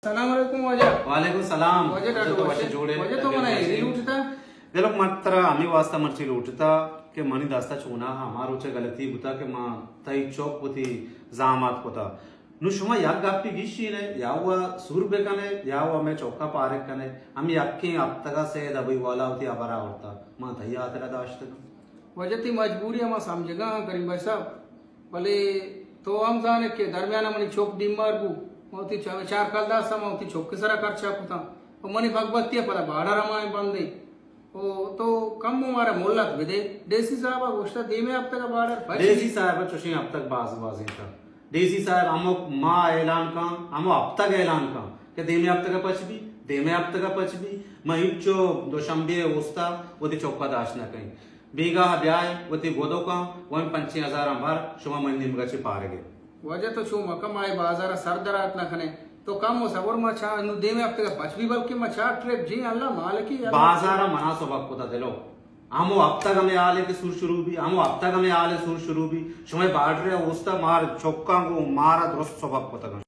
سلام علیکم واجہ۔ وعلیکم سلام۔ واجہ ڈاکٹر تو وش وش جوڑے۔ واجہ تو منا ایری لوٹتا۔ دلو من ترا ہمے واسطہ مرچی لوٹتا کہ منی دستا چونا ہما روچ غلطی بوتا کہ ما تئی چک وتی زامات کتا۔ نو شما یک گپی گیشی نے، یا وا سور بکنے، یا وا میں چوکا پارک کنے۔ ہم یکیں ہفتگا سے دبئی والا وتی ہبر آورتا۔ ما تئی ہاترا داشتگاں۔ واجہ تئی مجبوری ہما سمجھگا ہاں کریم بھائی صاحب۔ بلے تو ہم زانے کہ درمیان منی چک بیمار بو، من وتی چ-، چار کلدار سما وتی چک سرا خرچہ کتاں۔ و منی بگبتی پدا بارڈر ہمائیں بندیں۔ او تو کم و مارا مہلت بدے۔ ڈی سی صاحب ء گوشتہ دیمے ہفتگ ء بارڈر پچ ڈی سی بی۔ صاحب ء چوشیں ہفتگ باز گوازینتہ۔ ڈی سی صاحب ہمو ماہ اعلان کن، ہمو ہفتگ اعلان کن کہ دیمے ہفتگ ء پچ بی، دیمے ہفتگ ء پچ بی۔ ما ہچو دوشنبے ء اوستا وتی چوکا داشت نہ کئیں۔ بیگاہ بیائے وتی گدو کن، و ہم پنچیں ہزاراں بھر، شما منی نیمگا چہ پارگے۔ واجہ تو چو مکن، ما اے بازار ء سر درات نہ کنیں۔ تو کم و صبر، ما چا نو دیمے ہفتگ ء پچ بی، بلکہ ما چار ٹرپ جی اللہ مالکی اللہ۔ بازار ء منا سبق کتا دلو۔ ہمو ہفتگ ہمے حال ہے کہ سور شروع بی، ہمو ہفتگ ہمے حال ہے سور شروع بی۔ شمئے بارڈر ء اوستا مار چکاں گو مارا درست سبق کتا۔